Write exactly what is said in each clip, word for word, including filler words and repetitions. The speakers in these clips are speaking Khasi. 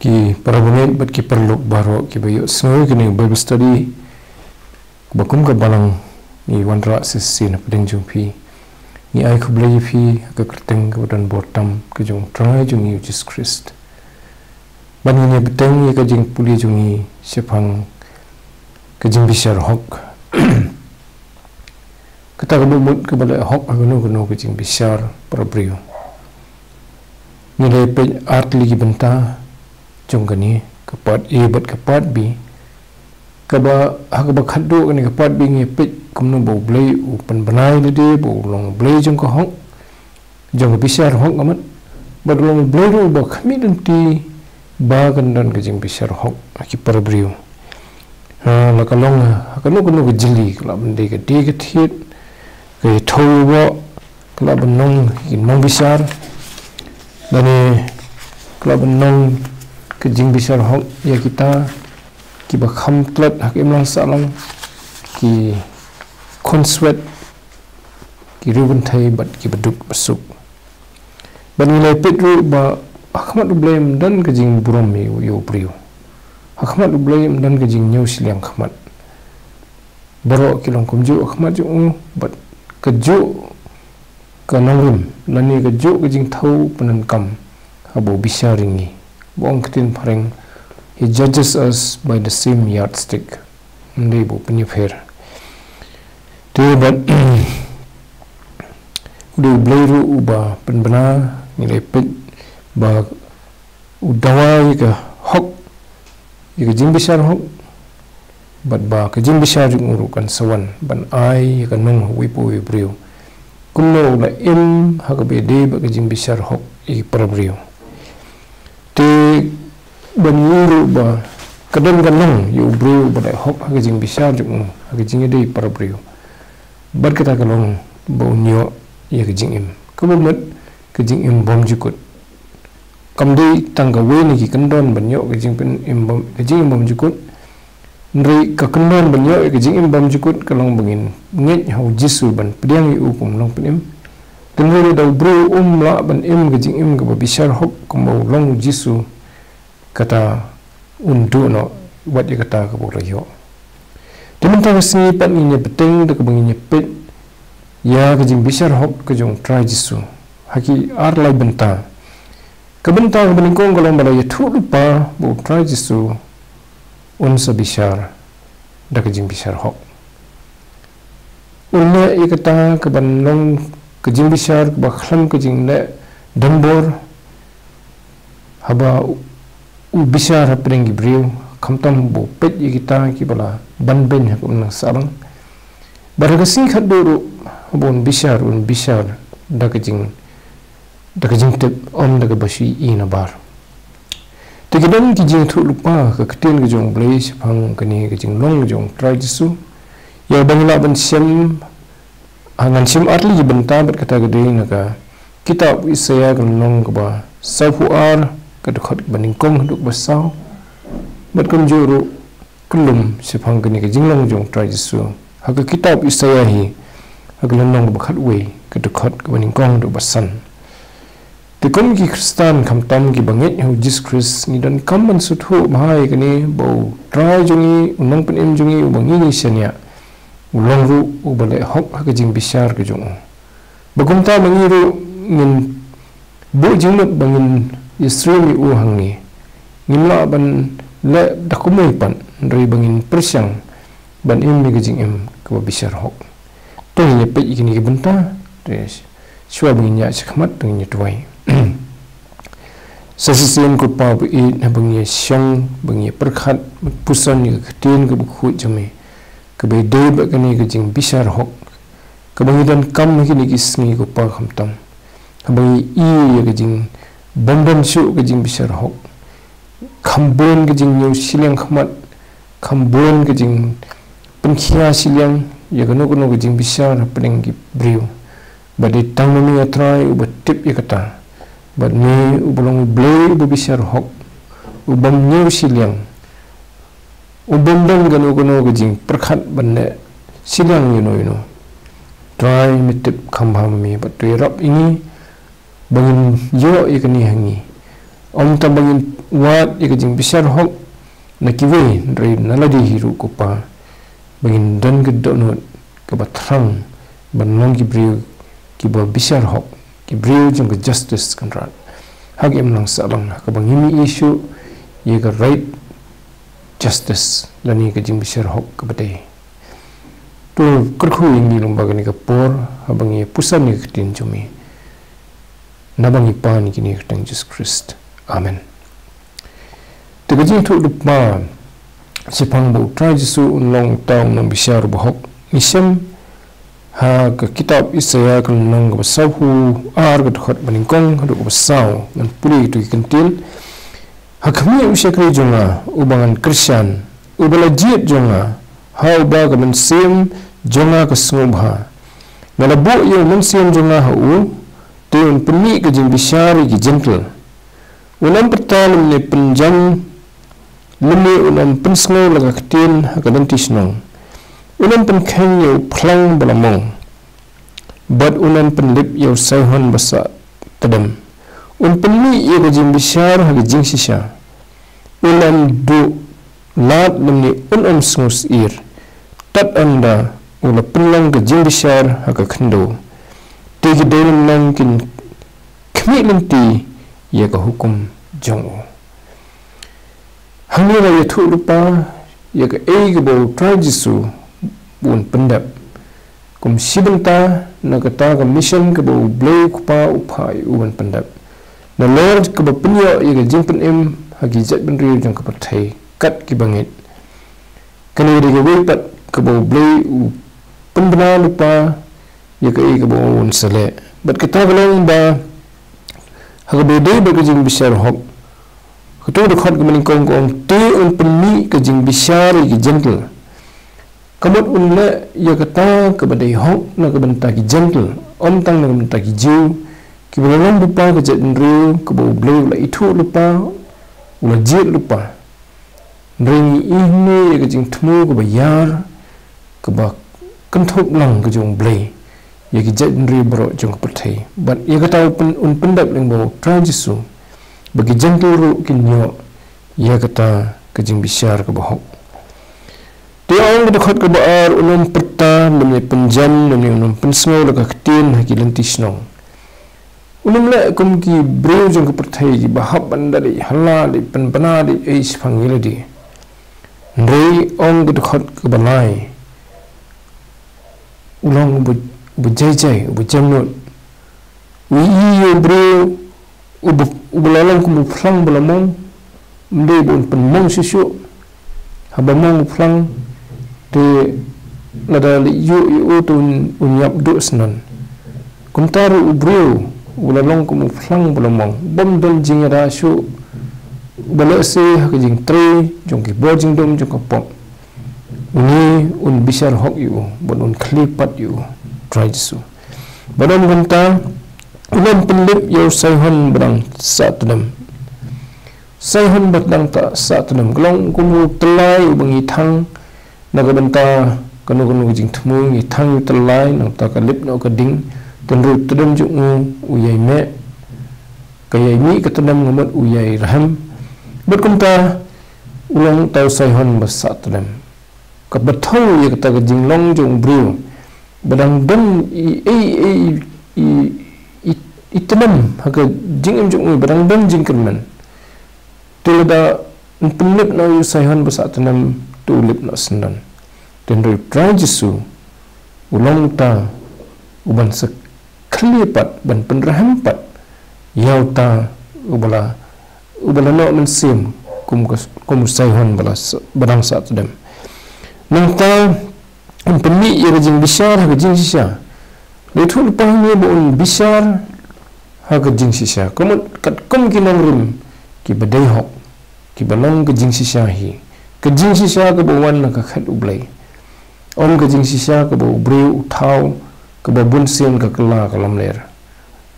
Ki parabangeit bad ki paralok baroh kiba ïohsngew ïa kane ka Bible study, kaba kum ka balang ngi wanrah shisien hapdeng jong phi. Ngi ai khublei ïa phi ha ka kyrteng kaba don bor tam ka jong U Trai jong ngi U Jisu Khrist. Bad ngin ïa bteng ïa ka jingpule jong ngi shaphang ka jingbishar hok. Kata ka mut kaba leh hok ha kano kano ka jingbishar para briew. Ngi la peit ar tylli ki bynta jong kane, ka part A bad ka part B. Kaba ha kaba khatduh kane ka part B ngi peit kumno ba U Blei u pynbna ïa lade ba u long U Blei jong ka hok, jong ka bishar hok ka mat. Bad u long U Blei ruh ba khmih lynti ba kan don ka jingbishar hok ha ki para briew. Ha, la ka long ha kano kano ka jylli, ka lah ban dei ka die ka thied, ka ïathuh ïa u, ka lah ban long ki nongbishar, lane ka lah ban long ka jingbishar hok ïa kita kiba kham tlot ha ka imlang sahlang, ki khun swet, ki riewkynthei bad kiba duk ba suk. Bad ngi la peit ruh ba ha khmat U Blei ym don ka jingburom ïa u, ïa u briew. Ha khmat U Blei ym don ka jingñiew shiliang khmat. Baroh ki long kumjuh ha khmat jong u, bad kajuh ka nongrim lane kajuh ka jingthaw pyndonkam haba u bishar ïa ngi. Ba ong ka ktien phareng, he judges us by the same yardstick. Ym dei ba u pynïapher. Te bad u dei U Blei ruh uba pynbna, ngi la peit ba u dawa ïa ka hok, ïa ka jingbishar hok, bad ba ka jingbishar jong u ruh kan sa wan ban ai ïa ka nong ha uwei pa uwei u briew. Kumno u la im ha kaba ïadei bad ka jingbishar hok ïa ki para briew. Te ban ïohi ruh ba ka don ka nong ïa u briew ba leh hok ha ka jingbishar jong u, ha ka jingïadei para briew. Bad kata ka long ba un ïoh ïa ka jingim, kaba mut ka jingim bymjukut. Kam dei tang kawei na ki kyndon ban ïoh ka jingpynim bym, ka jingim bymjukut. Hynrei ka kyndon ban ïoh ïa ka jingim bymjukut ka long ba ngin ngeit ha U Jisu ban pdiang ïa u kum u nongpynim. Hynrei lada u briew um lah ban im ka jingim kaba bishar hok kumba u long U Jisu, kata un duh noh wat ïa kata kaba u la ïoh. Te mynta ka sngi pat ngin ïa bteng da kaba ngin ïa peit ïa ka jingbishar hok ka jong U Trai Jisu ha ki ar lai bynta. Ka bynta kaba nyngkong ka long ba la ïathuh lypa ba U Trai Jisu un sa bishar da ka jingbishar hok. Un leh ïa kata kaban long ka jingbishar kaba khlem ka jingleh donbor, haba u, u bishar hapdeng ki briew, khamtam ba u peit ïa kita kiba la banbeiñ ha ka imlang sahlang. Bad ha ka sngi khatduh ruh haba un bishar, un bishar da ka jing, da ka jingtip, ym da kaba shu ïohi nabar. Te ki don ki jingïathuh lypa ha ka ktien ka jong U Blei shaphang kane ka jinglong ka jong U Trai Jisu. Ïa ba ngi lah ban shem, ha, ngan shem ar tylli ki bynta, bad kata ka dei na ka kitab Isaïah ka lynnong kaba sawphew ar, ka dkhot kaba nyngkong haduh kaba saw. Bad kumjuh ruh kyllum shaphang kane ka jinglong jong U Trai Jisu ha ka kitab Isaïah hi, ha ka lynnong kaba khatwei, ka dkhot kaba nyngkong haduh ba san. Te kum ki Khristan khamtam kiba ngeit ha U Jisu Khrist, ngi donkam ban sngewthuh bha ïa kane ba U Trai jong ngi, u nongpynim jong ngi uba ngi, ngi shaniah, u long ruh uba leh hok ha ka jingbishar ka jong u. Ba kumta ba ngi ruh ngin buh jingmut ba ngin ïasyriem ïa u hangne. Ngim lah ban leh da kumwei pat, hynrei ba ngin pyrshang ban im ïa ka jingim kaba bishar hok. To ngin ïa peit ïa kine ki bynta, te shuwa ba ngin ïaid shakhmat, to ngin ïa duwai. Sa shisien ko Pa ba ïeit, haba ngi ïa shong, ba ngi ïa pyrkhat, ba puson ïa ka ktien kaba khuid jong me, kaba ïadei bad kane ka jingbishar hok, kaba ngi donkam ha kine ki sngi ko Pa khamtam. Haba ngi ïohi ïa ka jingbym don shuh ka jingbishar hok, kham bun ka jingñiew shiliang khmat, kham bun ka jingpynkhia shiliang ïa kano kano ka jingbishar hapdeng ki briew. Bad dei tang ma me A Trai uba tip ïa kata. Bad me uba long U Blei uba bishar hok, ubym ñiew shiliang, ubym don kano kano ka jingpyrkhat ban leh shiliang ïano ïano. Trai me tip kham bha ma me, bad to ïarap ïa ngi ba ngin ïoh ïa kane ha ngi. Ym tang ba ngin wad ïa ka jingbishar hok na kiwei, hynrei na lade hi ruh ko Pa, ba ngin don ka dohnud kaba thrang ban long ki briew kiba bishar hok, ki briew jong ka justice, Kynrad. Ha ka imlang sahlang, ha kaba ngim ïohi shuh ïa ka right justice lane ka jingbishar hok kaba dei. To kyrkhu ïa ngi lyngba kane ka por, haba ngi puson ïa ka ktien jong me. Naba ngi pan ïa kine ha ka kyrteng Jisu Khrist. Amen. Te ka jingïathuhlypa shaphang ba U Trai Jisu un long uta u nongbishar uba hok, ngi shem ha ka kitab Isaïah ka lynnong kaba sawphew ar, ka dkhot ba nyngkong haduh kaba saw. Ngan pule kito ki kyntien. Ha khmih u shakri jong nga uba ngan kyrshan, uba la jied jong nga, ha uba ka mynsiem jong nga ka sngewbha. Nga la buh ïa u mynsiem jong nga ha u, te un pynmih ka jingbishar ïa ki jentil. Un ym pyrta lymne pynjam, lymne un ym pynsngew la ka ktien ha ka lynti shnong. Un ym pynkheiñ ïa u phlang ba la mong, bad un ym pynlip ïa u saihon ba sah tdem. Un pynmih ïa ka jingbishar ha ka jingshisha. Un ym duh lad lymne un ym sngewsyier, tad ynda u la pynlong ka jingbishar ha ka khyndew. Te ki dei lynnong kin khmih lynti ïa ka hukum jong u. Hangne la ïathuhlypa ïa kaei kaba U Trai Jisu un pyndep kum shi bynta na kata ka mission kaba U Blei U Kpa u phah ïa u ban pyndep, nalor kaba pynïoh ïa ka jingpynim ha ki jaitbynriew jong ka pyrthei kat kiba ngeit. Kane ka dei kawei pat kaba U Blei u pynbna lypa ïa kaei kaba un sa leh. Bad kata ka long ba ha kaba ïadei bad ka jingbishar hok, kato ka dkhot kaba nyngkong ka ong, te un pynmih ka jingbishar ïa ki jentil. Ka mut un leh ïa kata kaba dei hok na ka bynta ki jentil, ym tang na ka bynta ki Jiw, kiba la long lypa ka jaitbynriew kaba U Blei u la ithuh lypa, u la jied lypa. Hynrei ngi ïohi ïa ka jingthmu kaba ïar, kaba kynthup lang ka jong U Blei ïa ki jaitbynriew baroh jong ka pyrthei. Bad ïa kata u pyn-, un pyndep lyngba U Trai Jisu, ba ki jentil ruh kin ïoh ïa kata ka jingbishar kaba hok. Te ong ka dkhot kaba ar, un ym pyrta lymne pynjam lymne un ym pynsngew la ka ktien ha ki lynti shnong. Un ym leh kum ki briew jong ka pyrthei kiba hap ban da leit hala, leit pynbna, leit ei shaphang ïa lade. Hynrei ong ka dkhot kaba lai, u long uba, uba jai jai, uba jemnud. U ïohi ïa u briew uba, uba la long kum u phlang ba la mong, ym dei ba un pynmong shuh shuh. Haba mong u phlang, te lada leit ïuh ïa u te un, un ïap duh syndon. Kumta ruh u briew uba la long kum u phlang ba la mong, bym don jingïada shuh, uba lehse ha ka jingtrei jong ki bor jingdum jong ka pop, une un bishar hok ïa u bad un khlieh pat ïa U Trai Jisu. Bad ym kumta, un ym pynlip ïa u saihon ba dang sah tdem. Saihon ba dang ta sah tdem ka long kum u tyllai uba ngi thang na ka bynta kano kano ka jingthmu, ngi thang ïa u tyllai, nangta ka lip noh ka ding, te hynrei u tdem jong u u ïai meh, ka ïai mih ka tdem, ka mut u ïai rhem. Bad kumta u long uta u saihon ba sah tdem. Kaba thew ïa kata ka jinglong jong u briew ba dang don i, i, i, i, i, i tdem ha ka jingim jong u, ba dang don jingkyrmen. Te lada un pynlip noh ïa u saihon ba sah tdem, te u lip noh syndon. Te hynrei U Trai Jisu u long uta uban sa khlieh pat, ban pynrhem pat ïa uta uba la, uba la noh mynsiem kum ka, kum u saihon ba la s-, ba dang sah tdem. Nangta un pynmih ïa ka jingbishar ha ka jingshisha. La ïathuh lypa hangne ba un bishar ha ka jingshisha. Ka mut katkum ki nongrim kiba dei hok, kiba long ka jingshisha hi, ka jingshisha kaba wan na ka khet U Blei. Ym ka jingshisha kaba u briew u thaw, kaba bunsien ka kylla ka lamler.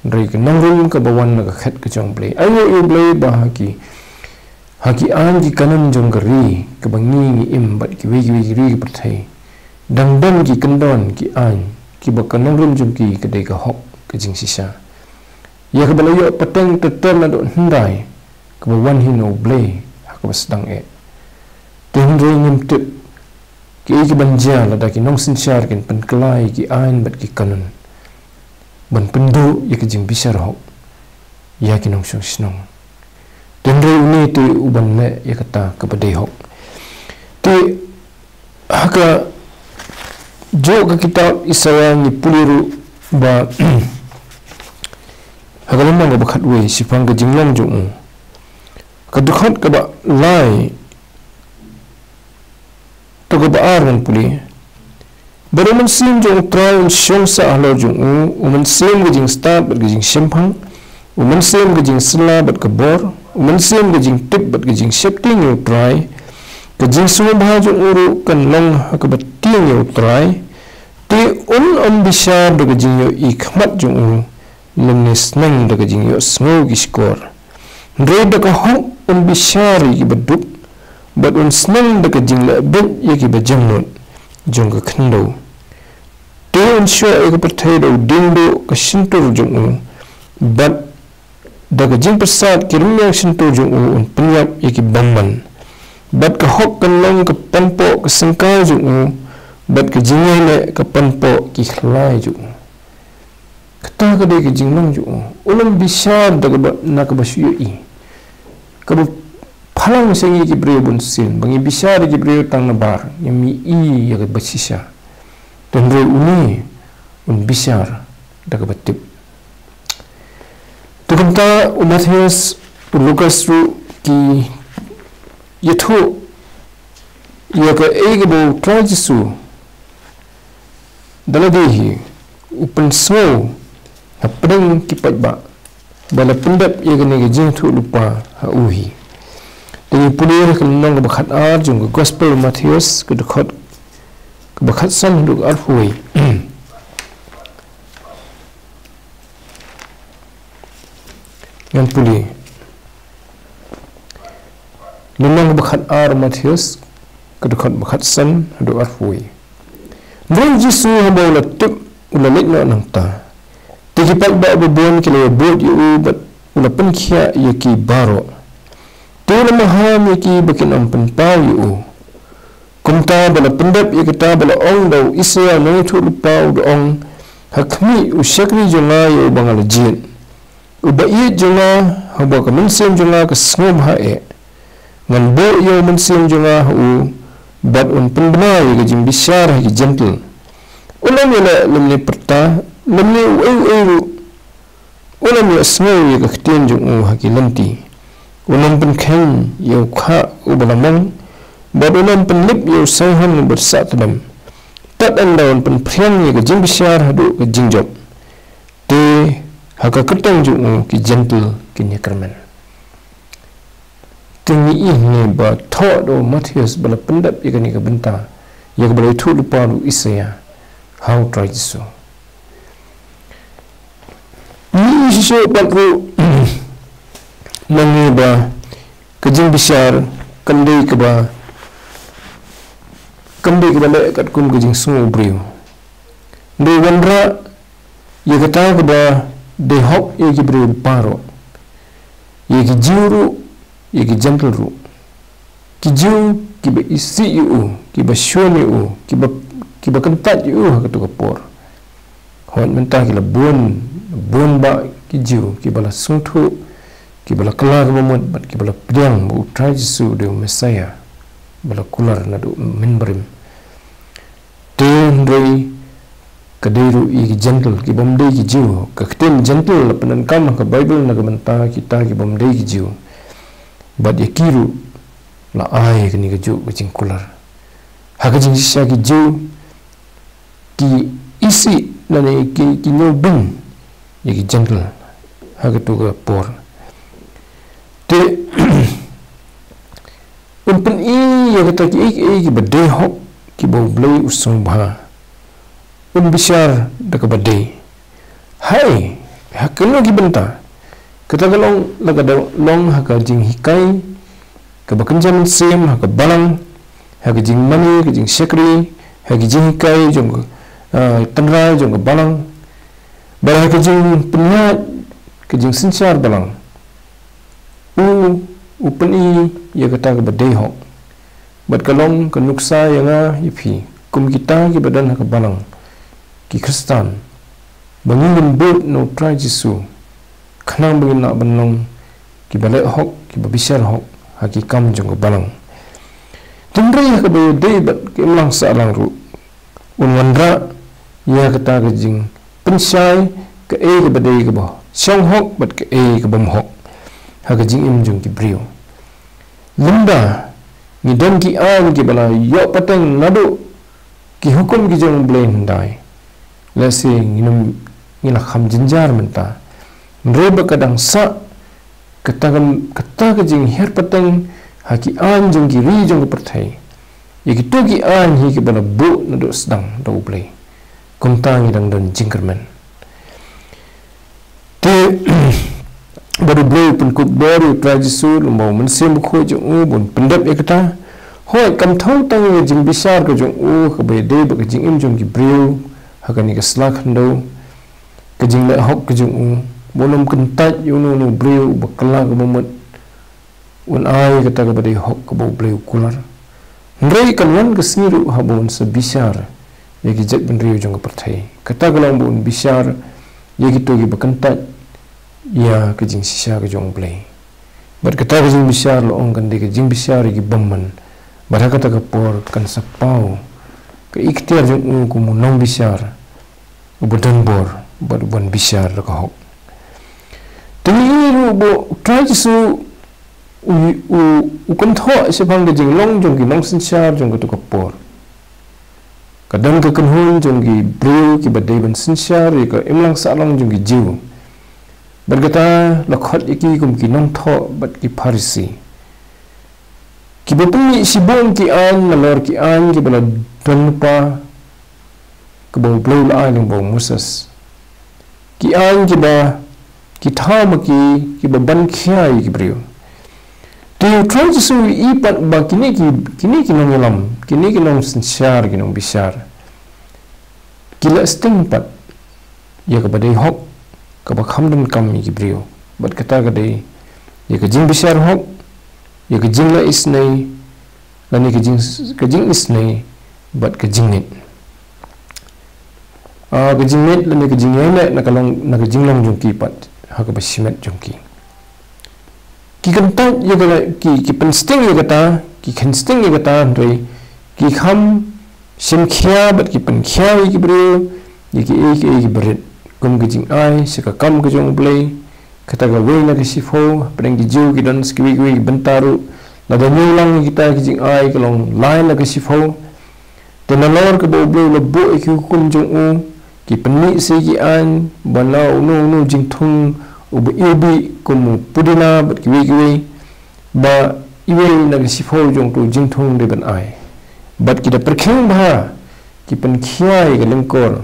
Hynrei ka nongrim kaba wan na ka khet ka jong U Blei. Ai nguh ïa U Blei ba ha ki, ha ki aiñ ki kanon jong ka ri kaba ngi ngi im bad kiwei kiwei ki ri ki pyrthei, dang don ki kyndon ki aiñ kiba ka nongrim jong ki ka dei ka hok, ka jingshisha. Ïa kaba la ïoh pateng ter ter naduh hyndai kaba wan hi na U Blei ha kaba sdang eh. Te hynrei ngim tip kiei kiban jia lada ki nongsynshar kin pynkylla ïa ki aiñ bad ki kanun ban pynduh ïa ka jingbishar hok ïa ki nongshong shnong. Te hynrei une te uban leh ïa kata kaba dei hok. Te ha kajuh ka kitab Isaïah ngi pule ruh ba ha ka lynnong kaba khatwei shaphang ka jinglong jong u, ka dkhot kaba lai, to kaba ar ngan pule. Bad u Mynsiem jong U Trai un shong sah halor jong u, u mynsiem ka jingstad bad ka jingshemphang, u mynsiem ka jingsylla bad ka bor, u mynsiem ka jingtip bad ka jingsheptieng ïa U Trai. Ka jingsngewbha jong u ruh kan long ha kaba tieng ïa U Trai. Te un ym bishar da ka jingïohi khmat jong u, lymne sneng da ka jingïohsngew ki shkor. Hynrei da ka hok un bishar ïa kiba duk, bad un sneng da ka jingleh beit ïa kiba jemnud jong ka khyndew. Te un shoh ïa ka pyrthei da u dieng duh ka shyntur jong u, bad da ka jingpyrsad ki rynïeng shyntur jong u un pynïap ïa ki bymman. Bad ka hok kan long ka panpoh ka syngkai jong u, bad ka jingïaineh ka panpoh ki khlai jong u. Kata ka dei ka jinglong jong u. Un ym bishar da kaba, na kaba shu ïohi. Kaba phalang sha ngi ki briew bunsien, ba ngi bishar ïa ki briew tang nabar, ngim ïohi ïa kaba shisha. Te hynrei une un bishar da kaba tip. Te kumta u Mathaios, u Lukas ruh ki ïathuh ïa kaei kaba U Trai Jisu da lade hi u pynsngew hapdeng ki paidbah ba la pyndep ïa kane ka jingïathuhlypa ha u hi. Te ngi pule ha ka lynnong kaba khatar jong ka Gospel u Mathaios, ka dkhot kaba khatsan haduh ka arphew. Ngan pule. Lynnong ba khatar Mathaios, ka dkhot ba khatsan haduh arphew. Hynrei u Jisu haba u la tip u la leit noh nangta, te ki paidbah babun ki la ïabud ïa u bad u la pynkhiah ïa ki baroh. Te u la maham ïa ki ba kin ym pynpaw ïa u. Kumta ba la pyndep ïa kata ba la ong da u Isaïah u nongïathuhlypa, u da ong, ha khmih u shakri jong nga ïa uba nga la jied, uba ïeit jong nga, haba ka mynsiem jong nga ka sngewbha eh. Ngan buh ïa u mynsiem jong nga ha u, bad un pynbna ïa ka jingbishar ha ki jentil. Un ym ïaleh lymne pyrta lymne uei uei ruh. Un ym ïohsngew ïa ka ktien jong u ha ki lynti. Un ym pynkheiñ ïa u khah uba la mong, bad un ym pynlip ïa u saiñhon uba sah tdem. Tad ynda un pynphriang ïa ka jingbishar haduh ka jingjop. Te ha ka kyrteng jong u ki jentil kin ïakyrmen. Te ngi ïohi ba thoh da u Mathaios ba la pyndep ïa kane ka bynta, ïa kaba la ïathuhlypa da u Isaïah ha u Trai Jisu. Ngi ïohi shisha pat ruh, ngi ïohi ba ka jingbishar kam dei kaba, kam dei kaba leh katkum ka jingsngew u briew. Dei wanrah ïa kata kaba dei hok ïa ki briew baroh, ïa ki Jiw ruh, ïa ki jentil ruh. Ki Jiw kiba isih ïa u, kiba shun ïa u, kiba, kiba kyntait ïa u ha kato ka por. Hooid mynta ki la bun, bun bah ki Jiw kiba la sngewthuh, kiba la kylla kaba mut bad kiba la pdiang ba u Trai Jisu u dei u Messaïah ba la kular naduh mynbarim. Te hynrei ka dei ruh ïa ki jentil kibym dei ki Jiw. Ka ktien jentil la pyndonkam ha ka Baibl na ka bynta kita kibym dei ki Jiw. Bad ïa ki ruh la ai kane kajuh ka jingkular. Ha ka jingshisha ki Jiw ki isih lane ki, ki ñiewbeiñ ïa ki jentil ha kato ka por. Te un pyni ïa kata kiei kiei kiba dei hok kiba U Blei u sngewbha. Un bishar da kaba dei. Hai, ha kano ki bynta? Kata ka long, la ka da long ha ka jinghikai kaba kynja mynsiem ha ka balang, ha ka jingmane, ka jingshakri, ha ka jinghikai jong ka, ah, tynrai jong ka balang, bad ha ka jingpynïaid ka jingsynshar balang. U u pyni ïa kata kaba dei hok. Bad ka long ka nuksa ïa nga ïa phi, kum kita kiba don ha ka balang, ki Khristan, ba ngin bud na U Trai Jisu, khnang ba ngin lah ban long kiba leh hok, kiba bishar hok ha ki kam jong ka balang. Hynrei ha kaba ïadei bad ka imlang sahlang ruh, un wanrah ïa kata ka jingpynshai, kaei kaba dei kaba shong hok bad kaei kaba bym hok ha ka jingim jong ki briew. Lymda ngi don ki aiñ kiba la ïoh pateng naduh ki hukum ki jong U Blei hyndai, lehse ngi nym, ngi la kham jynjar mynta. Hynrei ba ka dang sah kata ka, kata ka jinghiar pateng ha ki aiñ jong ki ri jong ka pyrthei, ïa kito ki aiñ hi kiba la buh naduh sdang da U Blei. Kumta ngi dang don jingkyrmen. Te bad U Blei u pynkup bor ïa U Trai Jisu, lymda U Mynsiem Bakhuid jong u, ban pyndep ïa kata. Hooid, kam thaw tang ïa ka jingbishar ka jong u kaba ïadei bad ka jingim jong ki briew ha kane ka sla khyndew, ka jingleh hok ka jong u, ba un ym kyntait ïa uno uno u briew uba kylla kaba mut, un ai kata kaba dei hok kaba U Blei u kular. Hynrei kan wan ka sngi ruh haba un sa bishar ïa ki jaitbynriew jong ka pyrthei. Kata ka long ba un bishar ïa kito kiba kyntait ïa ka jingshisha ka jong U Blei. Bad kata ka jingbishar la ong kan dei ka jingbishar ïa ki bymman. Bad ha kata ka por kan sa paw ka iktiar jong u kum u nongbishar uba don bor bad uban bishar da ka hok. Te ngi ïohi ruh ba U Trai Jisu u, u, u kynthoh shaphang ka jinglong jong ki nongsynshar jong kata ka por. Ka don ka kynhun jong ki briew kiba dei ban synshar ïa ka imlang sahlang jong ki Jiw. Bad kata la khot ïa ki kum ki nongthoh bad ki Pharisi, kiba pynmih shibun ki aiñ, nalor ki aiñ kiba la don lypa, kaba U Blei u la ai lyngba u Moses. Ki aiñ kiba, ki thaw ma ki, kiba ban khia ïa ki briew. Te U Trai Jisu u ïohi pat ba kine ki, kine ki nongïalam, kine ki nongsynshar, ki nongbishar, ki leh sting pat ïa kaba dei hok, kaba kham donkam ïa ki briew. Bad kata ka dei ïa ka jingbishar hok, ïa ka jingleh isynei, lane ka jing, ka jingisynei, bad ka jingngeit. Ah, ka jingngeit lane ka jingïaineh na ka long, na ka jinglong jong ki pat ha kaba shimet jong ki. Ki kyntait ïa kata, ki, ki pynsting ïa kata, ki khein sting ïa kata, hynrei ki kham shim khia bad ki pynkhia ïa ki briew ïa kiei kiei kiba rit, kum ka jingai sha ka kam ka jong U Blei. Kata kawei na ka shiphew, hapdeng ki Jiw ki don sa kiwei kiwei ki bynta ruh. Lada ñiew lang ïa kita ki jingai ka long lai na ka shiphew. Te nalor kaba U Blei u la buh ïa ki hukum jong u, ki pynmih sa ïa ki aiñ, ba na uno uno u jingthung uba iwbih kum u pudina bad kiwei kiwei, ba iwei na ka shiphew jong uto u jingthung dei ban ai. Bad ki da pyrkhing bha, ki pynkhia ïa ka lyngkor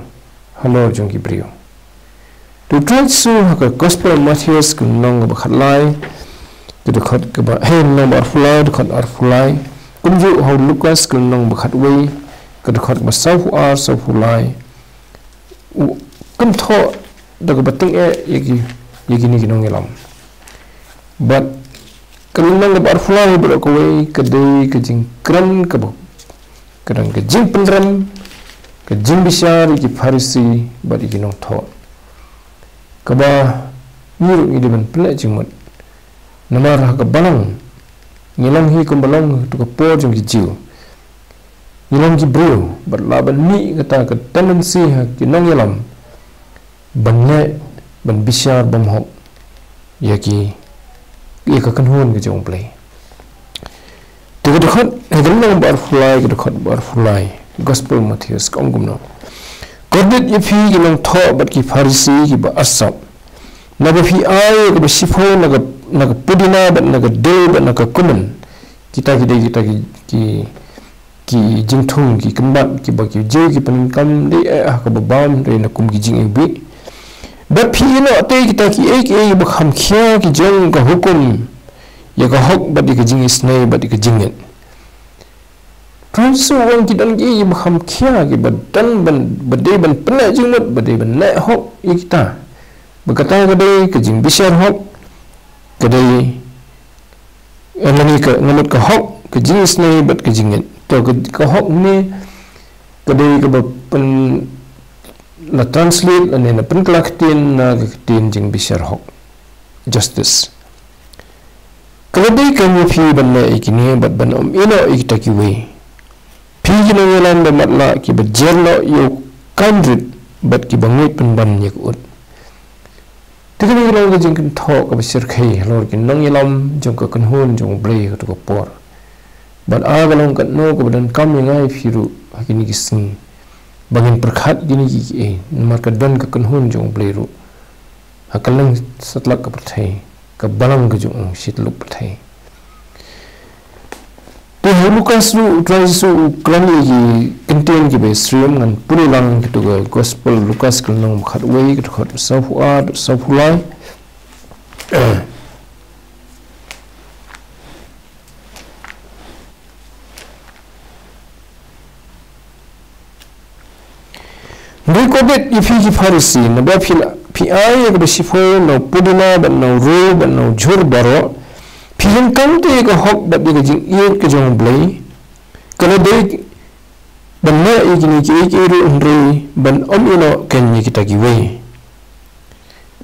halor jong ki briew. Te U Trai Jisu ha ka Gospel Mathaios ka lynnong kaba khatlai, ka dkhot kaba, eh, lynnong ba arphew lai, dkhot arphew lai. Kumjuh ha u Lukas ka lynnong ba khatwei, ka dkhot kaba sawphew ar, sawphew lai. U kynthoh da kaba tyngeh ïa ki, ïa kine ki nongïalam. Bad ka lynnong kaba arphew lai baroh kawei ka dei ka jingkren kaba, ka dang ka jingpynrem, ka jingbishar ïa ki Pharisi bad ïa ki nongthoh. Kaba ngi ruh ngi dei ban pynleh jingmut. Namar ha ka balang ngi long hi kumba long ha ka por jong ki Jiw. Ngi long ki briew, bad lah ban mih kata ka tendency ha ki nongïalam ban leh, ban bishar bymhok ïa ki, ïa ka kynhun ka jong U Blei. Te ka dkhot, ha ka lynnong ba arphew lai, ka dkhot ba arphew lai, Gospel Mathaios ka ong kumno: Kordit ïa phi ki nongthoh bad ki Pharisi kiba arsap. Naba phi ai ïa kaba shiphew na ka, na ka pudina bad na ka dill bad na ka cumin. Kita ki dei kita ki, ki ki jingthung, ki kynbat kiba ki Jiw ki pyndonkam, dei eh ha kaba bam, dei na kum ki jingiwbih. Bad phi ïehnoh te kita kiei kiei ba kham khia ki jong ka hukum ïa ka hok bad ïa ka jingisynei bad ïa ka jingngeit. Trai Jisu u ong ki don kiei ba kham khia, kiba don ban, ba dei ban pynleh jingmut, ba dei ban leh hok ïa kita. Ba kata ka dei ka jingbishar hok, ka dei Lane ka, nga mut ka hok, ka jingisnei bad ka jingngeit. To ka, ka hok ne ka dei kaba pyn la translate lane na pynkylla ktien na ka ktien jingbishar hok, justice. Ka la dei kein ïa phi ban leh ïa kine bad ban ym ïehnoh ïa kita kiwei. Phi ki nongïalam ba matlah, kiba jer noh ïa u kynrit bad kiba nguid pynban ïa ka ut. Te kane ka long ka jingkynthoh kaba shyrkhei halor ki nongïalam jong ka kynhun jong U Blei ha kato ka por. Bad a ka long katno kaba donkam ïa nga ïa phi ruh ha kine ki sngi ba ngin pyrkhat kine kiei, namar ka don ka kynhun jong U Blei ruh ha kylleng satlak ka pyrthei, ka balang ka jong u shi tyllup pyrthei. Te ha u Lukas ruh, U Trai Jisu u kren ïa ki kyntien kiba ïasyriem. Ngan pule lang kito ka Gospel Lukas ka lynnong ba khatwei, ka dkhot sawphew ar, sawphew lai. Hynrei ko bit ïa phi ki Pharisi, naba phi la, phi ai ïa kaba shiphew na u pudina bad na u ruh bad na u jhur baroh, phi hynrei kam te ïa ka hok bad ïa ka jingïeit ka jong U Blei. Ka la dei ban leh ïa kine kiei kiei ruh, hynrei ban ym ïehnoh kein ïa kita kiwei.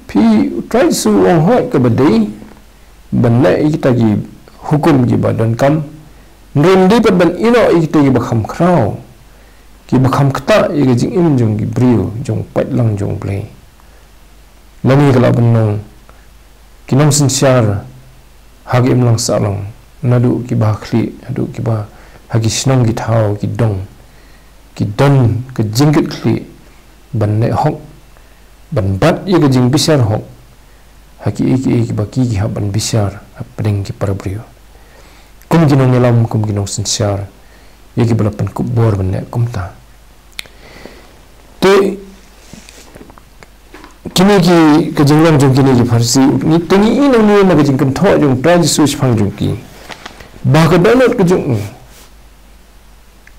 Phi, U Trai Jisu u ong hooid kaba dei ban leh ïa kita ki hukum kiba donkam, hynrei ym dei pat ban ïehnoh ïa kita kiba kham khraw, kiba kham ktah ïa ka jingim jong ki briew, jong u paidlang jong U Blei. Lane ka lah ban long ki nongsynshar ha ka imlang sahlang, naduh kiba ha khlieh haduh kiba ha ki shnong ki thaw ki dong, ki don ka jingkitkhlieh ban leh hok, ban bat ïa ka jingbishar hok ha kiei kiei kiba ki, ki hap ban bishar hapdeng ki para briew. Kum ki nongïalam, kum ki nongsynshar, ïa kiba la pynkup bor ban leh kumta. Te kine ki, ka jinglong jong kine ki Pharisi, ngi, te ngi i nangne na ka jingkynthoh jong U Trai Jisu shaphang jong ki, ba ka dohnud ka jong u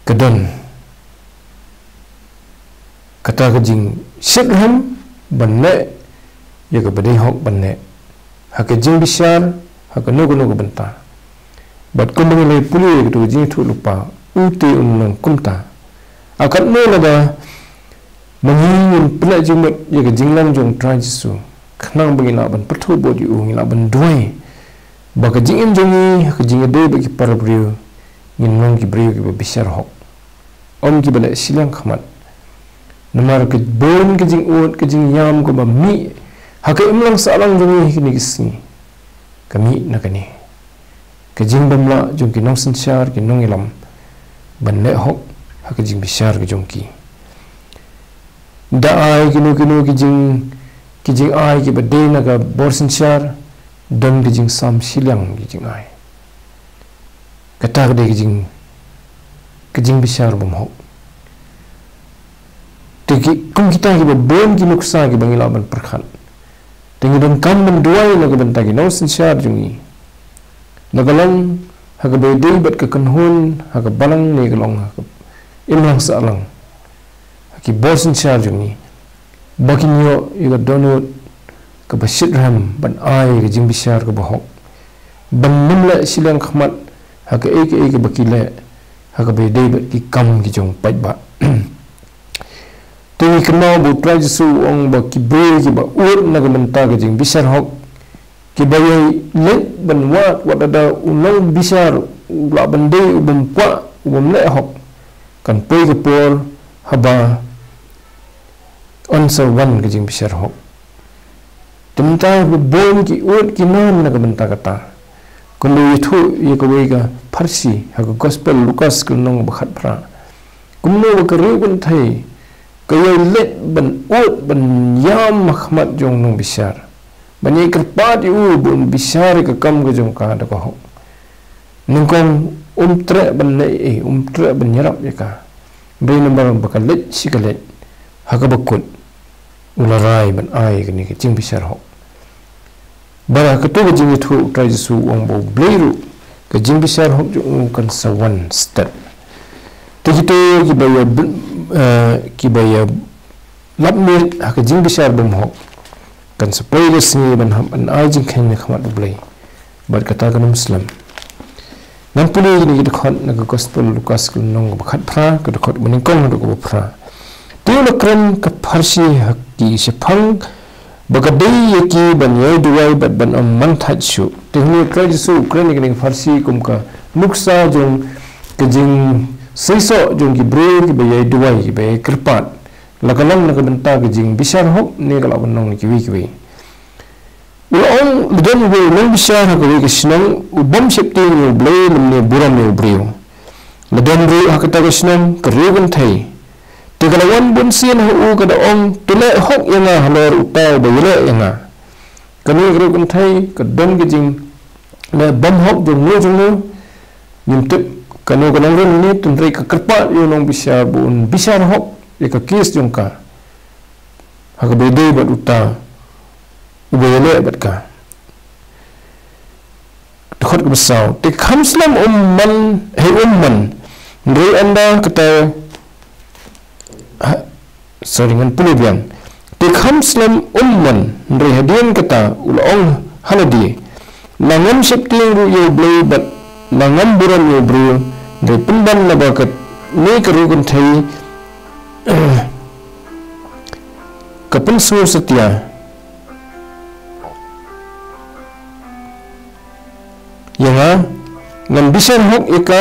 ka don kata ka jingshitrhem ban leh ïa kaba dei hok ban leh ha ka jingbishar, ha kano kano ka bynta. Bad kumba ngi la pule ïa kato ka Jingïathuhlypa, u te un long kumta. Katno lada ma ngi ngin pynleit jingmut ïa ka jinglong jong U Trai Jisu, khnang ba ngin lah ban pyrthuh bud ïa u, ngin lah ban duwai ba ka jingim jong ngi ha ka jingïadei bad ki para briew, ngin long ki briew kiba bishar hok, ym kiba leh shiliang khmat. Namar ka bun ka jingud, ka jingïam kaba mih ha ka imlang sahlang jong ngi ha kine ki sngi, ka mih na kane ka jingbymlah jong ki nongsynshar, ki nongïalam ban leh hok ha ka jingbishar ka jong ki. Da ai kino kino ki jing, ki jingai kiba dei na ka bor synshar, don ka jingsam shiliang ki jingai. Kata ka dei ka jing, ka jingbishar bymhok. Te ki, kum kita kiba bun ki nuksa kiba ngi lah ban pyrkhat, te ngi donkam ban duwai na ka bynta ki nongsynshar jong ngi, na ka long ha kaba ïadei bad ka kynhun ha ka balang ne ka long ha ka imlang sahlang, ha ki bor synshar jong ngi, ba kin ïoh ïa ka dohnud kaba shitrhem ban ai ka jingbishar kaba hok, ban ym leh shiliang khmat ha kaei kaei kaba ki leh ha kaba ïadei bad ki kam ki jong u paidbah. Te ngi kynmaw ba U Trai Jisu u ong ba ki briew kiba ud na ka bynta ka jingbishar hok, kiba ïai leit ban wad, wat lada u nongbishar u lah ban dei u bym kwah, u bym leh hok, kan poi ka por haba yn sa wan ka jingbishar hok. Te mynta ba bun ki ud ki nam na ka bynta kata. Kumba ïathuh ïa kawei ka Pharisi ha ka Gospel Lukas ka lynnong ba khatphra, kumno ba ka riew kynthei ka ïai leit ban ud ban ïam ha khmat jong u nongbishar, ban ïai kyrpad ïa u ba un bishar ïa ka kam ka jong ka da ka hok. Nyngkong um treh ban leh ei, um treh ban ïarap ïa ka. Hynrei namar ba ka leit shi ka leit, ha kaba kut u la rai ban ai kane ka jingbishar hok. Bad ha kato ka Jingïathuh U Trai Jisu u ong ba U Blei ruh ka jingbishar hok jong u kan sa wan stet. Te kito kiba ïa bl-, eh, kiba ïa lap miet ha ka jingbishar bymhok, kan sa poi ka sngi ban hap ban ai jingkheiñ na khmat U Blei. Bad kata kan ym slem. Ngan pule ïa kine ki dkhot na ka Gospel Lukas ka lynnong kaba khatphra, ka dkhot kaba nyngkong haduh kaba phra. Te u la kren ka pharshi ha ki shaphang ba ka dei ïa ki ban ïai duwai bad ban ym man thait shuh. Te hangne u Trai Jisu u kren ïa kane ka pharshi kum ka nuksa jong ka jingseisoh jong ki briew kiba ïai duwai, kiba ïai kyrpad. La ka long na ka bynta ka jingbishar hok ne ka lah ban long na kiwei kiwei. U la ong, la don uwei u nongbishar ha kawei ka shnong, u bym sheptieng ïa U Blei lymne burom ïa u briew. La don ruh ha kata ka shnong ka riew kynthei. Te ka la wan bun sien ha u, ka da ong, to leh hok ïa nga halor uta uba ïaleh ïa nga. Kane ka riew kynthei ka don ka jingleh bymhok jong no jong no. Ngim tip kano ka nongrim ne, hynrei ka kyrpad ïa u nongbishar ba un bishar hok ïa ka case jong ka, ha kaba ïadei bad uta uba ïaleh bad ka. Dkhot kaba saw. Te kham slem um man, hei um man. Hynrei ynda kata, ha, sorry, ngan pule biang. Te kham slem um man, hynrei hadien kata u la ong ha lade, la ngam sheptieng ruh ïa U Blei bad la ngam burom ïa u briew, hynrei pynban naba kane ka riew kynthei ka pynsngew satia ïa nga, ngan bishar hok ïa ka,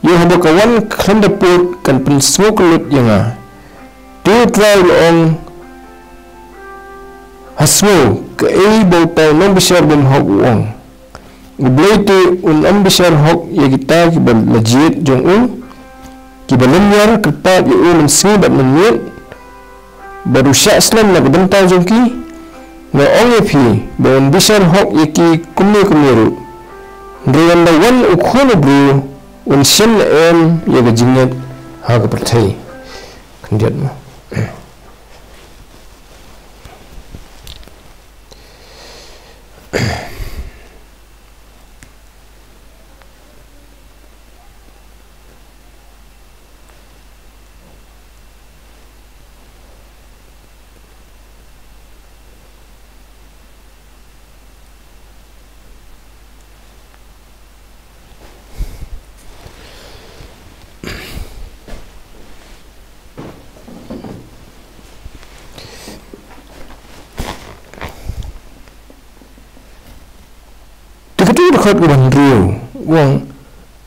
ïoh haba ka wan khlem da pud kan pynsngewkyllut ïa nga. Te U Trai u la ong, ha sngew, kaei ba uta u nongbishar bymhok u ong. U Blei te un ym bishar hok ïa kita kiba la jied jong u, kiba lynñiar kyrpad ïa u mynsngi bad mynmiet, bad u shah slem na ka bynta jong ki? Nga ong ïa phi ba un bishar hok ïa ki kumne kumne ruh. Hynrei ynda wan u Khun u briew, un shem ne em ïa ka jingngeit ha ka pyrthei? Khyndiat mo. Te katu ka dkhot kaba hynriew u ong,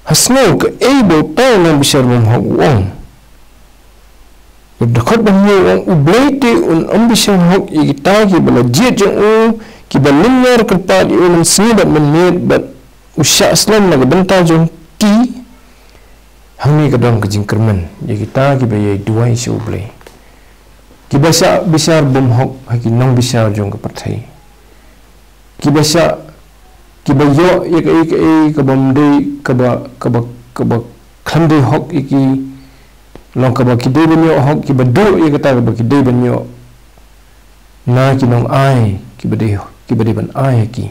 ha sngew, kaei ba uta u nongbishar bymhok u ong. Dkhot ba hynñiew u ong, U Blei te un ym bishar hok ïa kita kiba la jied jong u, kiba lynñiar kyrpad ïa u mynsngi bad mynmiet, bad u shah slem na ka bynta jong ki. Hangne ka don ka jingkyrmen ïa kita kiba ïai duwai sha U Blei, kiba shah bishar bymhok ha ki nongbishar jong ka pyrthei. Kiba shah, kiba ïoh ïa kaei kaei kaba ym dei, kaba, kaba, kaba khlem dei hok ïa ki, long kaba ki dei ban ïoh hok, kiba duh ïa kata kaba ki dei ban ïoh na ki nongai kiba dei, kiba dei ban ai ha ki.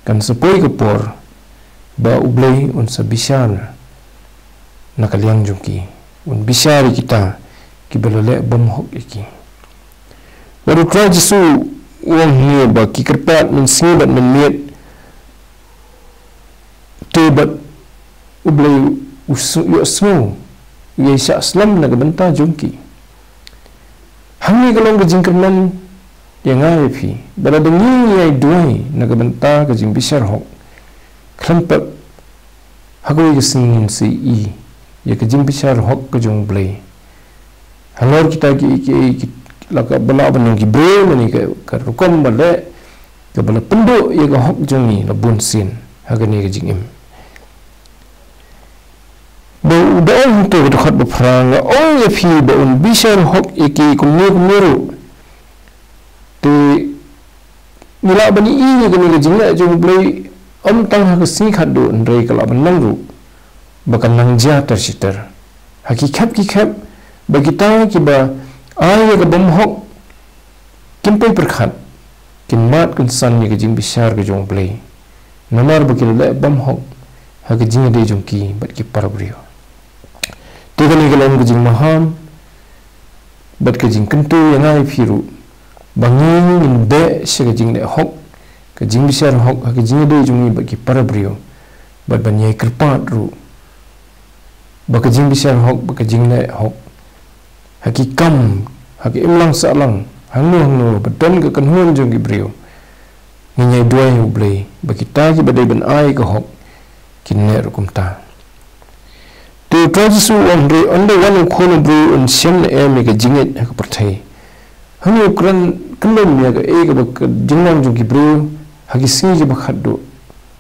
Kan sa poi ka por ba U Blei un sa bishar na ka liang jong ki, un bishar ïa kita kiba la leh bymhok ïa ki. Bad U Trai Jisu u ong hangne ba ki kyrpad mynsngi bad mynmiet, te bad U Blei u s-, ïohsngew, u ïai shah slem na ka bynta jong ki. Hangne ka long ka jingkyrmen ïa nga ïa phi, ba lada ngi ïai duwai na ka bynta ka jingbishar hok, khlem pep ha kawei ka sngi ngin sa ïohi ïa ka jingbishar hok ka jong U Blei halor kita ki, ki, ki, la kaba lah ban long ki briew, mane ka, ka rukom ba leh, kaba la pynduh ïa ka hok jong ngi la bun sien ha kane ka jingim. Ba u da ong hangto ka dkhot ba phra, nga ong ïa phi ba un bishar hok ïa ki kumne kumne ruh. Te ngi lah ban ïohi ïa kane ka jingleh jong U Blei ym tang ha ka sngi khatduh, hynrei ka lah ban long ruh ba kan nang jia ter shi ter. Ha ki khep ki khep, ba kita kiba ai ïa ka bymhok kim poi pyrkhat, kin mad kynsan ïa ka jingbishar ka jong U Blei, namar ba ki la leh bymhok ha ka jingïadei jong ki bad ki para briew. Te kane ka long ka jingmaham bad ka jingkyntu ïa nga ïa phi ruh, ba ngin beh sha ka jingleh hok, ka jingbishar hok ha ka jingïadei jong ngi bad ki para briew. bad ban ïai kyrpad ruh ba ka jingbishar hok, ba ka jingleh hok ha ki kam, ha ka imlang sahlang, hangno hangno ba don ka kynhun jong ki briew, ngin ïai duwai ha U Blei ba kita kiba dei ban ai ka hok kin leh ruh kumta. Te U Trai Jisu u ong, hynrei ynda wan U Khun u briew un shem ne em ïa ka jingngeit ha ka pyrthei? Hynrei u kren kyllum ïa kaei kaba ka jinglong jong ki briew ha ki sngi kiba khatduh,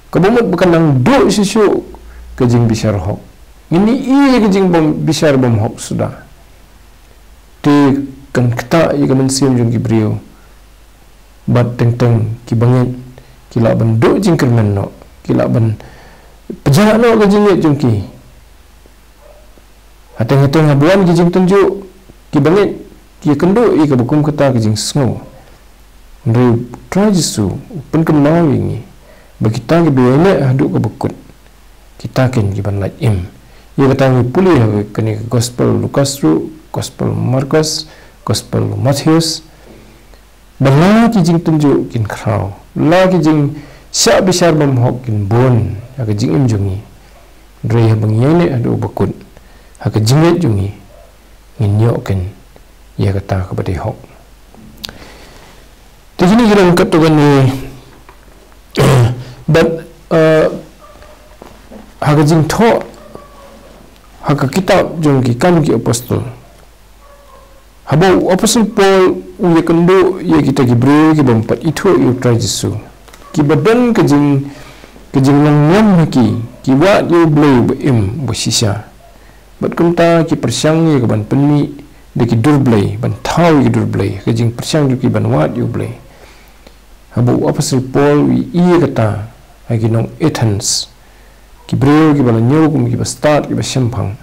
kaba mut ba kan nang duh shuh shuh ka jingbishar hok. Ngin ïohi ïa ka jingbishar bymhok suda. Te kan ktah ïa ka mynsiem jong ki briew. Bad teng teng kiba ngeit ki lah ban duh jingkyrmen noh, ki lah ban pynjah noh ka jingngeit jong ki. Hateng hateng haba wan ki jingtynjuh, kiba ngeit ki ïakynduh ïa kaba kum kata ka jingsngew. Hynrei U Trai Jisu u pynkynmaw ïa ngi ba kita kiba ïaineh haduh kaba kut, kita keiñ ki ban lait im. Ïa kata ngi pule ha kane ka Gospel Lukas ruh, Gospel Markos, Gospel Mathaios, ba la ki jingtynjuh kin khraw, la ki jingshah bishar bymhok kin bun ha ka jingim jong ngi. Hynrei haba ngi ïaineh haduh ba kut, ha ka jingngeit jong ngi, ngin ïoh keiñ ïa kata kaba dei hok. Te kine ki long katto katne, bad, eh, ha ka jingthoh ha ka kitab jong ki Kam ki Apostol, haba u Apostol Paul u ïakynduh ïa kita ki briew kiba ym pat ithuh ïa U Trai Jisu, kiba don ka jing, ka jinglong niam ha ki, ki wad ïa U Blei ba im ba shisha. Bad kumta ki pyrshang ïa ka ban pynmih da ki dur blei, ban thaw ïa ki dur blei, ka jingpyrshang jong ki ban wad ïa U Blei. Haba u Apostol Paul u ïohi ïa kata ha ki nong Athens, ki briew kiba la ñiew kum kiba stad, kiba shemphang.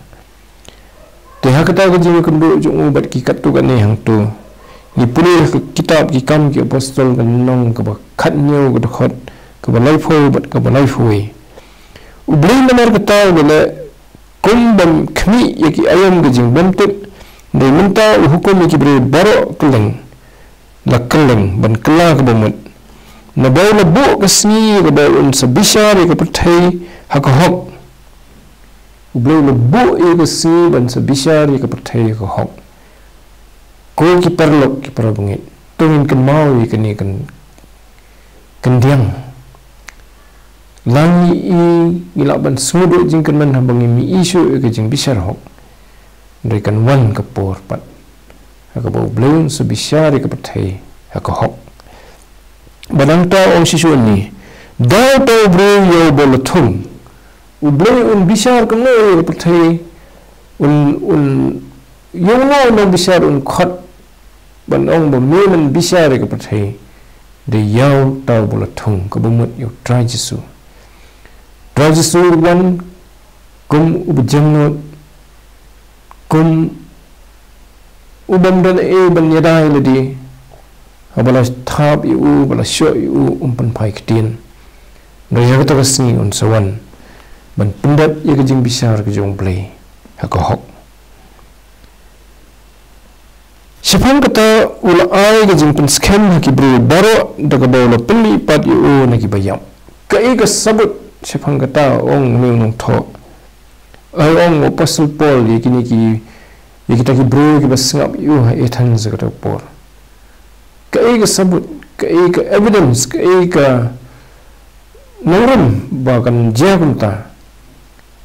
Te ha kata ka jingïakynduh jong u bad ki katto katne hangto, ngi pule ha ka kitab ki Kam ki Apostol, ka lynnong kaba khathynñiew, ka dkhot kaba laiphew bad kaba laiphew wei. U Blei namar kata u la leh kum ban khmih ïa ki aïom ka jingbymtip, hynrei mynta u hukum ïa ki briew baroh kylleng la kylleng ban kylla kaba mut. Naba u la buh ka sngi ïa kaba un sa bishar ïa ka pyrthei ha ka hok. U Blei u la buh ïa ka sngi ban sa bishar ïa ka pyrthei ha ka hok. Ko ki paralok, ki parabangeit, to ngin kynmaw ïa kane kan, kan diang. La ngi i, ngi lah ban sngewduh jingkyrmen haba ngim i shuh ïa ka jingbishar hok. Hynrei kan wan ka por pat ha kaba U Blei un sa bishar ïa ka pyrthei ha ka hok. Bad nangta u ong shisha une, da uta u briew ïa uba u la thung. U Blei un bishar kumno ïa ka pyrthei? Un, un, ïa uno u nongbishar un khot ban ong ba me men bishar ïa ka pyrthei? Dei ïa uta uba u la thung, kaba mut ïa U Trai Jisu. Trai Jisu u wan kum uba jemnud, kum u bym don ei ban ïada ïa lade. Haba la thap ïa u, ba la shoh ïa u, um pynphai ktien. Hynrei ha kata ka sngi un sa wan ban pyndep ïa ka jingbishar ka jong U Blei ha ka hok. Shaphang kata u la ai ka jingpynskhem ha ki briew baroh da kaba u la pynmihpat ïa u na kiba ïap. Kaei ka sabut shaphang kata, ong une u nongthoh? Ai ong u Apostol Paul ïa kine ki, ïa kita ki briew kiba sngap ïa u ha Athens ha kata ka por. Kaei ka sabut, kaei ka evidence, kaei ka nongrim ba kan jia kumta?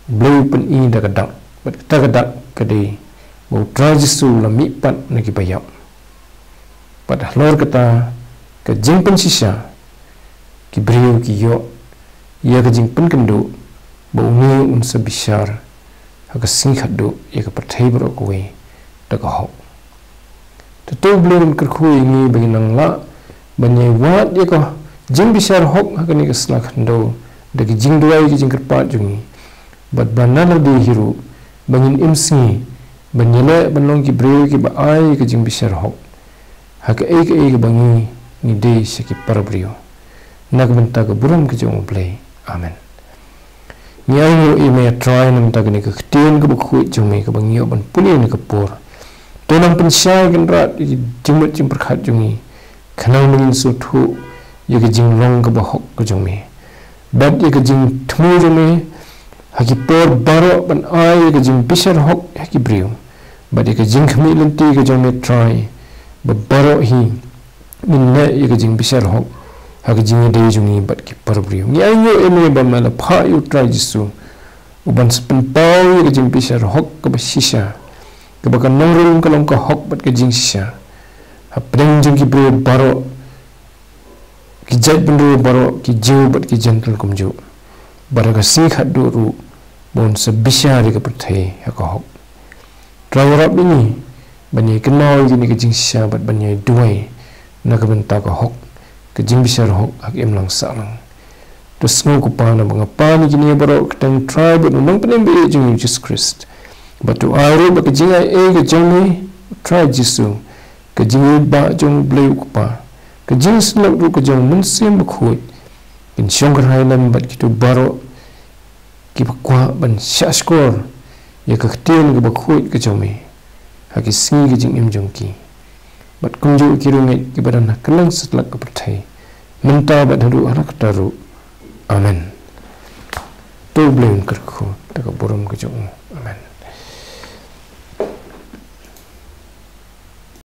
U Blei u pyni da ka dak, bad kata ka dak ka dei ba U Trai Jisu u la mihpat na kiba ïap. Bad halor kata ka jingpynshisha, ki briew ki ïoh ïa ka jingpynkynduh ba une un sa bishar ha ka sngi khatduh ïa ka pyrthei baroh kawei da ka hok. Te to U Blei un kyrkhu ïa ngi ba ngin nang lah ban ïai wad ïa ka jingbishar hok ha kane ka sla khyndew da ki jingduwai, ki jingkyrpad jong ngi. Bad ba na lade hi ruh ba ngin im sngi ban ïaleh ban long ki briew kiba ai ka jingbishar hok ha kaei kaei kaba ngi, ngi dei sha ki para briew. Na ka bynta ka burom ka jong U Blei. Amen. Ngi ainguh ïa me, A Trai, na ka bynta kane ka ktien kaba khuid jong me kaba ngi ïoh ban pule ha kane ka por. To nang pynshai kynrad ïa ki jingmut jingpyrkhat jong ngi, khnang ba ngin sngewthuh ïa ka jinglong kaba hok ka jong me. bad ïa ka jingthmu jong me ha ki por baroh ban ai ïa ka jingbishar hok ha ki briew, bad ïa ka jingkhmih lynti ka jong me Trai, ba baroh hi ngin leh ïa ka jingbishar hok ha ka jingïadei jong ngi bad ki para briew. Ngi ainguh ïa me ba me la phah ïa u Trai Jisu u ban sa pynpaw ïa ka jingbishar hok kaba shisha, kaba ka nongrim ka long ka hok bad ka jingshisha hapdeng jong ki briew baroh, ki jaitbynriew baroh, ki Jiw bad ki Jentil kumjuh. Bad ha ka sngi khatduh ruh ba un sa bishar ïa ka pyrthei ha ka hok. Trai, ïarap ïa ngi ban ïai kynmaw ïa kane ka jingshisha bad ban ïai duwai na ka bynta ka hok, ka jingbishar hok ha ka imlang sahlang. To sngew ko Pa, naba nga pan ïa kine baroh kyrteng Trai bad u Nongpynim ba ïeit jong ngi u Jisu Khrist, bad to ai ruh ba ka jingaiei ka jong me Trai Jisu, ka jingïeit ba jong U Blei U Kpa, ka jingïasyllok ruh ka jong U Mynsiem Bakhuid, kin shongkyrhai lem bad kito baroh kiba kwah ban shahshkor ïa ka ktien kaba khuid ka jong me ha ki sngi ka jingim jong ki, bad kumjuh ki riewngeit kiba don ha kylleng satlak ka pyrthei, mynta bad haduh katta ruh. Amen. To U Blei un kyrkhu da ka burom ka jong u. Amen.